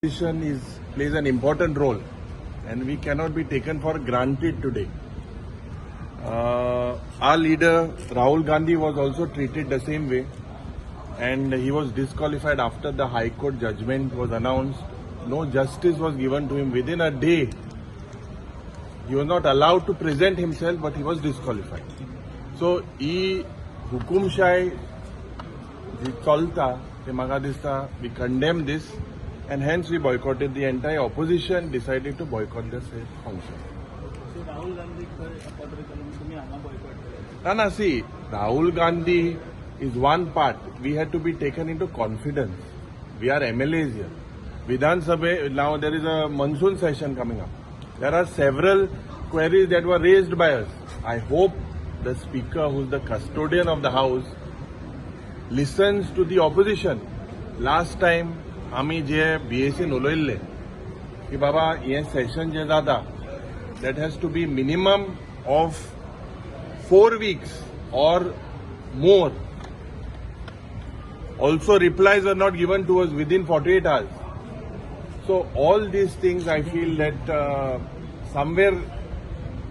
Opposition is plays an important role and we cannot be taken for granted today. Our leader Rahul Gandhi was also treated the same way and he was disqualified after the High Court judgment was announced. No justice was given to him within a day. He was not allowed to present himself, but he was disqualified. So, ही हुकुमशाय जी चलता ते म्हाका दिसता we condemn this and hence we boycotted. The entire opposition decided to boycott the function. So Rahul Gandhi पत्र केलं, तुम्ही हांगा boycott केलं? ना ना, see, Rahul Gandhi is one part. We had to be taken into confidence. We are MLAs here. विधानसभे, now there is a monsoon session coming up. There are several queries that were raised by us. I hope the speaker, who's the custodian of the house, listens to the opposition. Last time आमी जे बीएसीन उलयल्ले की बाबा हें सेशन जें जाता, that has to be minimum of 4 weeks or more. Also, replies are not given to us within 48 hours. So, all these things, I feel that somewhere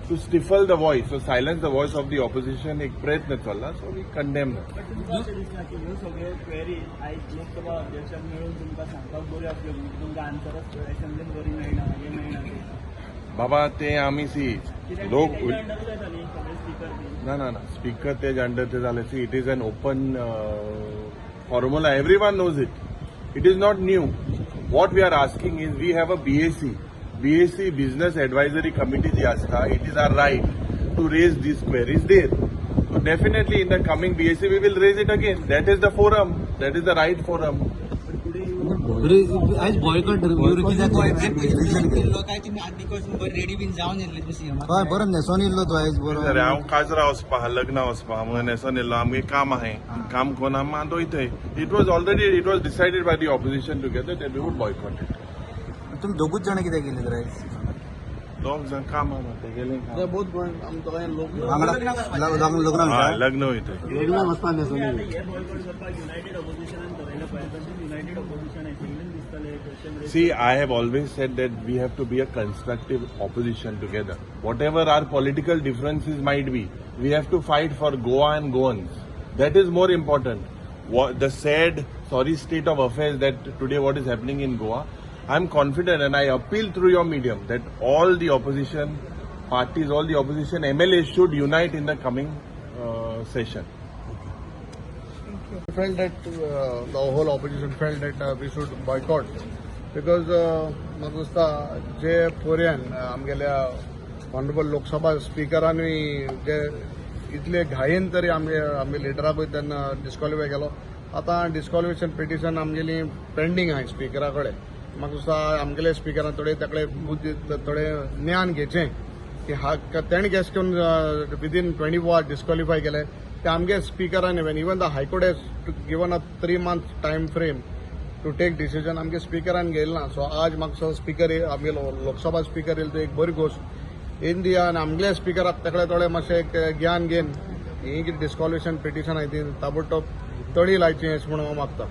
to stifle the voice or silence the voice of the opposition, एक प्रयत्न चल्ला. So, we condemn that. But तुमकां अशें दिसना की ह्यो सगळ्यो query आयज लोकसभा अध्यक्षाक मेळून तुमकां सांगपाक बऱ्यो आसल्यो म्हणून तुमकां आन्सरच असेंब्लीन बरी मेळना, हें मेळना ते? बाबा, ते आमी सी कित्याक लोक तेच्या अंडरूच येता न्ही सगळे स्पीकर बीन? ना ना ना, स्पीकर तेज अंडर ते जाले. See, it is an open formula. Everyone knows it. It is not new. What we are asking is, we have a BAC. BAC, Business Advisory Committee जी आसता, it is our right to raise these queries there. So definitely in the coming BAC we will raise it again. That is the forum. That is the right forum. But today you आयज boycott कित्याक? केल्लो काय तुम्ही आदीपासून ready बीन जावन येयल्ले CM? हय, बरो न्हेसोन येयल्लो तो आयज बरो. अरे, हांव काजरा वचपा, लग्न वचपा म्हणून न्हेसोन येयलो. आमगे काम आहाय, काम कोन्न आमी आतां वयताय. It was decided by the opposition together that we would boycott it. तुमी दोगूच जाणां कित्याक गेले तर आयज? दोग जाण काम आहा तेगेलें काम. वांगडा लग्न? हय, लग्न वयताय. लग्नाक वचपा न्हेसोन. तुम्ही आता हे बॉयकॉट करपाक युनायटेड ऑपोजिशनान थरयलें पळय, तशेंच युनायटेड ऑपोजिशन असेंब्लीन दिसतले question. See, I have always said that we have to be a constructive opposition together. Whatever our political differences might be, we have to fight for Goa and Goans. That is more important. What, the sad, sorry state of affairs that today what is happening in Goa, I am confident and I appeal through your medium that all the opposition parties, all the opposition MLAs should unite in the coming session. Felt that the whole opposition felt that we should boycott because म्हाका दिसता जे पोरयान आमगेल्या honourable Lok Sabha स्पिकरानूय जे इतले घायेन तरी आमगे आमगे लिडराकूय तेन्ना disqualify केलो. आतां डिस्क्वॉलिफिकेशन पिटिशन आमगेली पेंडींग आहाय स्पिकरा कडेन. म्हाका दिसता आमगेले स्पिकरान थोडे ताकडे बुद्धी, थोडें ज्ञान घेचें की हा तेणें कशें करून विदीन 24 आवर्स डिस्क्वॉलिफाय केले ते आमगे स्पिकरान. Even the High Court has given a 3 month time frame to take decision, आमगे स्पिकरान घेयला ना. सो आज म्हाका दिसता स्पिकर, आमगे लोकसभा स्पिकर येयलो तो एक बरी गोश्ट येवन दी आनी आमगेल्या स्पिकराक तेकडे थोडे मातशें एक ज्ञान घेवन ही कितें डिस्क्वॉलिफिकेशन पिटिशन आहाय ती ताबडतोब तडी लायची अशें म्हणून हांव मागता.